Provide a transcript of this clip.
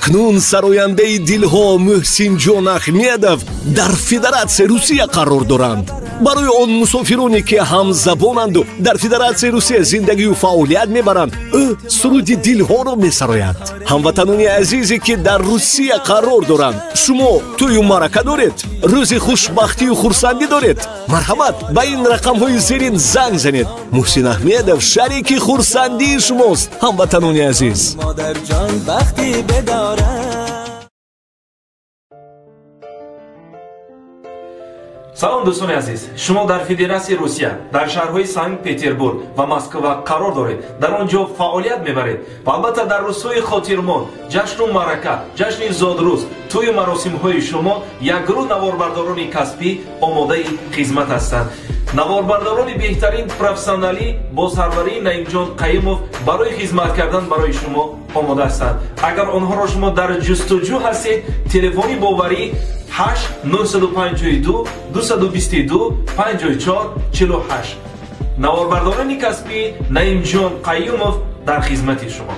Акнун сарояндаи дилҳо Муҳсинҷон Аҳмедов дар Федератсияи Русия қарор доранд. Барои он мусофироне, ки ҳамзабонанду дар Федератсияи Русия зиндагию фаъолият мебаранд, ӯ суруди дилҳоро месарояд. Ҳамватанони азизе, ки дар Русия қарор доранд, шумо тӯю маърака доред, рӯзи хушбахтию хурсандӣ доред, марҳамат, ба ин рақамҳои зерин занг занед. Муҳсин Аҳмедов шарики хурсандии шумост, ҳамватанони азиз. Модарҷон, бахти бедорам. Салом, дӯстони азиз! Шумо дар Федератсияи Русия, дар шаҳрҳои Санкт Петербург ва Москва қарор доред, дар он ҷо фаъолият мебаред ва албатта дар рӯзҳои хотирмон, ҷашну маърака, ҷашни зодрӯз, тӯю маросимҳои шумо як гурӯҳ наворбардорони касбӣ омодаи хизмат ҳастанд. Наворбардорони беҳтарин профессионалӣ бо сарварии Наимҷон Қаюмов барои хизмат кардан барои шумо омода ҳастанд. Агар онҳоро шумо дар ҷустуҷӯ ҳастед, телефони боварӣ 8 952 222 54 48. Наворбардорони касбӣ Наимҷон Қаюмов дар хизмати шумо.